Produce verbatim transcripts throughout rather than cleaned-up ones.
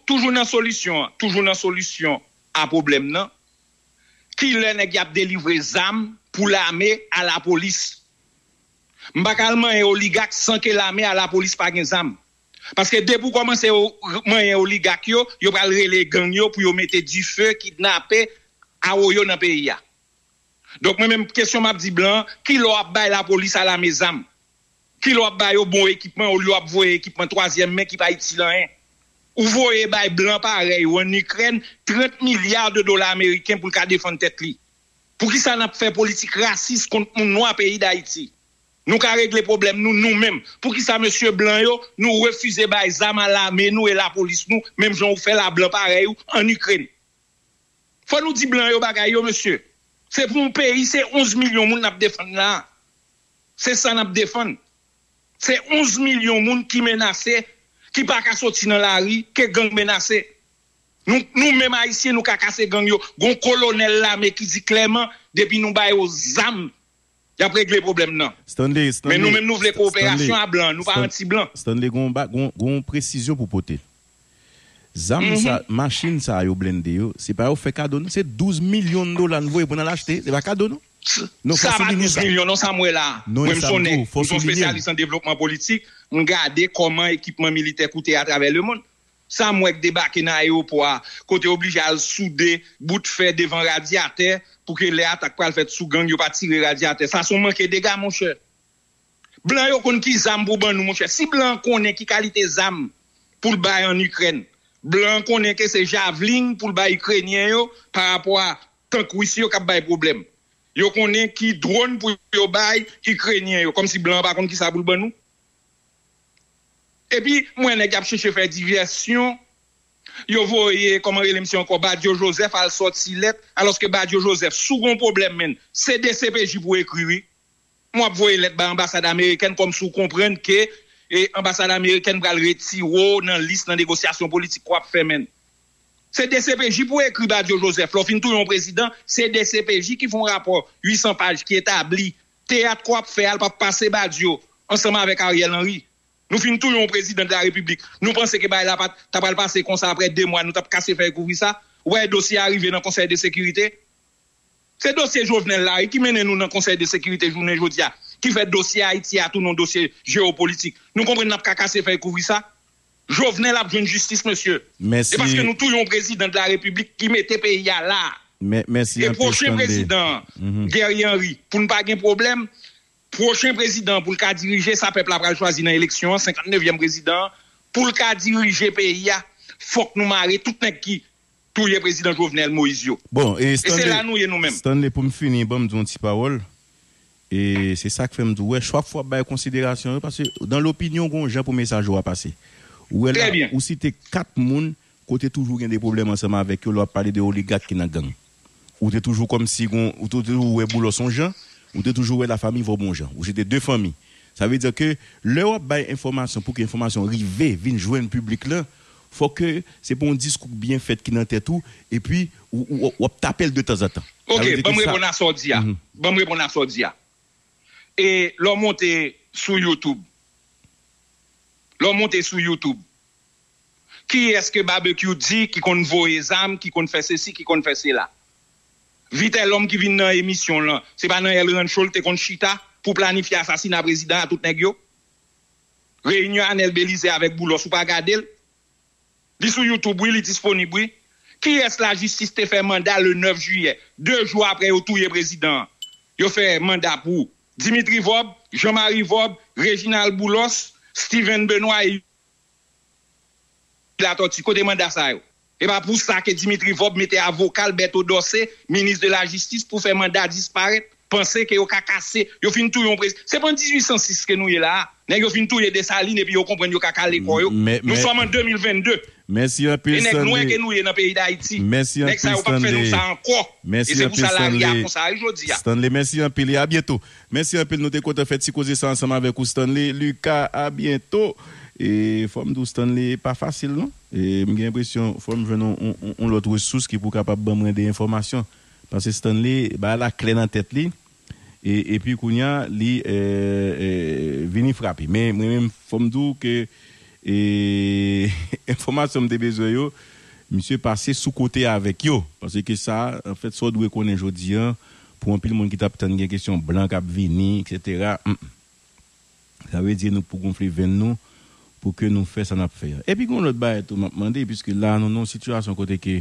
toujou nan solisyon an, toujou nan solisyon a pwoblèm nan, kilè nèg y ap delivre zam pou lame a lapolis? M pa ka al manyen oligak san ke lame a lapolis pa gen zam. Paske depi w kòmanse o- manyen oligak yo, yo pral rele gang yo pou yo mete dife, kidnape, awoyo nan peyi a. Donk mwen menm kesyon m ap di blan, kilè w ap bay lapolis a lame zam? Kilè w ap ba yo bon ekipman olye w ap voye ekipman twazyèm men ki pa itil anyen? Ou voye bay blan parèy ou ann Ikrèn trant milya de dola ameriken pou l ka defann tèt li. Poukisa n ap fè politik rasis kont moun nwa peyi Dayiti? Nou ka regle pwoblèm nou nou menm. Poukisa mesye blan yo, nou refize bay zam a lame nou e lapolis nou, menm jan ou fè la blan parèy ou ann Ikrèn? Fò nou di blan yo bagay yo, mesye. Se pou yon peyi, se onz milyon moun n ap defann la. Se sa n ap defann. Se onz milyon moun ki menase, ki pa ka soti nan lari, ke gang menase. Nou, nou menm Ayisyen, nou ka kase gang yo. Gon kolonèl lame ki di klèman, depi nou ba yo zam, y ap regle pwoblèm nan. Stanley, Men nou menm nou vle kowoperasyon a blan, nou pa anti blan. Stanley, gon, ba- gon, gon presizyon pou pote. Zam sa, machin sa yo blende yo, se pa yo fè kado non, se douz milyon dola n voye pou n al achte, se pa kado non. Non, fò Sa pa soulinye douz sa. milyon non, sa m wè la. Non, Mwen m sa m sonnen, tou, fò m se yon soulinye l. Espesyalist an devlopman politik, m gade kòman ekipman militè koute atravè lemonn. Sa m wè k debake nan ayewopò a, kote yo oblije al soude bout fè devan radyatè pou ke lè atak pral fèt sou gang yo pa tire radyatè. Sa se yon manke dega, monchè. Blan yo konn ki zam pou ban nou, monchè. Si blan an konnen ki kalite zam pou l bay ann Ikrèn, blan an konnen ke se javlin pou l bay Ikrenyen yo pa rapò a tank ris yo k ap bay pwoblèm. Yo konnen ki dwòn pou yo bay Ikrenyen yo, kòmsi blan an pa konn kisa pou l ban nou. Epi, m wè nèg y ap chèche fè divèsyon, yo voye, kòman rele misye ankò, Badio Joseph al sòti lèt, alòske Badio Joseph, si w gen yon pwoblèm, menn, se D C P J pou w ekri, wi. Mwen ap voye lèt bay anbasad amerikèn kòmsi w konprann ke e, anbasad amerikèn pral retire w nan lis nan negosyasyon politik ke w ap fè, menn. Se D C P J pou w ekri Badio Joseph. Lè w fin touye yon prezidan, se D C P J ki fè yon rapò uit san paj ki etabli teyat ke w ap fè a, l p ap pase Badio ansanm avèk Ariel Henry. Nou fin touye yon prezidan de la repiblik. Nou panse ke bagay la pa t ta pral pase konsa, apre de mwa nou t ap kase fèy kouvri sa? Ou pa wè dosye a rive nan Konsèy de Sekirite? Se dosye Jovenel la wi ki mennen nou nan Konsèy de Sekirite jounen jodi a, ki fè dosye Ayiti a tounen yon dosye jewopolitik. Nou konprann n ap ka kase fèy kouvri sa? Jovenel ap jwenn jistis, mesye. E paske nou touye yon prezidan de la repiblik ki mete peyi a la. E pwochen prezidan an, Guerrier Henry, pou n pa gen pwoblèm, pwochen prezidan an pou l ka dirije, sa pèp la pral chwazi nan eleksyon an, senkantnevyèm prezidan an, pou l ka dirije peyi a, fòk nou mare tout nèg ki touye prezidan Jovenel Moïse yo. Bon, e E se la nou ye nou menm. Stanley, pou m fini, ban m di yon ti pawòl. E se sa k fè m di w, wè, chak fwa w ap bay konsiderasyon yo, paske dan lopinyon, gon jan pou mesaj ou a pase. Ou wè la, ou site kat moun kote toujou gen de pwoblèm ansanm avèk yo, lè w ap pale de oligak ki nan gang. Ou te toujou kòmsi gon, ou te toujou wè Boulos yon jan, ou te toujou wè Lafanmi Vòb yon jan. Ou site de fanmi. Sa vle di ke lè w ap bay enfòmasyon pou ke enfòmasyon rive, vin jwenn piblik la, fòk ke se pa yon diskou k byen fèt ki nan tèt ou, epi ou, ou, w ap tape l de tanzantan. Ok, ban m reponn a sa w di a. Ban m reponn a sa w di a. E lè w monte sou YouTube, lè w monte sou YouTube, kiyès ke Babekyou di ki konn voye zam, ki konn fè sesi, ki konn fè sela? Vitelòm ki vin nan emisyon lan, se pa nan El Rancho l te konn chita pou planifye asasina prezidan a tout nèg yo? Reyinyon Anèl Belize avèk Boulos, ou pa gade l? Li sou YouTube wi, li disponib wi. Kiyès lajistis te fè manda le nèf jiyè, de jou apre yo touye prezidan an? Yo fè manda pou Dimitri Vòb, Jean Marie Vòb, Reginald Boulos, Steven Benoît e Latortue. Kote manda sa yo? E pa pou sa ke Dimitri Vòb mete avoka l Berto Dorcé, minis de lajistis, pou fè manda disparèt, panse ke yo ka kase, yo fin touye yon prezidan. Se pa an dizuit san sis ke nou ye la a. Nèg yo fin touye Desalin epi yo konprann yo ka kale kò yo. Nou sòm an de mil vennde. Mèsi anpil, Stanley. E nèg nwè ke nou ye nan peyi Dayiti. Mèsi anpil, Stanley. Nèg sa yo p ap fè nou sa ankò. E se pou sa lari a konsa wi jodi a. Stanley, mèsi anpil. E abyento. Mèsi anpil, nou te kontan fè ti koze sa ansanm avèk ou, Stanley Lucas. Abyento. E fò m di w, Stanley pa fasil non. E m gen enpresyon fò m jwenn yon, yon, yon lòt resous ki pou kapab ban mwen de enfòmasyon. Paske Stanley, bagay la klè nan tèt li. E, epi kounye a, li e, e, vini frape. Men mwen menm, fò m di w ke e enfòmasyon m te bezwen yo, misye pase sou kote avèk yo. Paske sa, anfèt, sa w dwe konnen jodi a, pou anpil moun ki t ap tann gen kesyon blan k ap vini, etsetera. Mm. Sa vle di nou pou gonfle venn nou, pou ke nou fè sa n ap fè a. Epi gen yon lòt bagay tou m ap mande, piske la nou nan yon sitiyasyon kote ke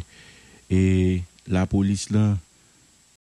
e, lapolis lan,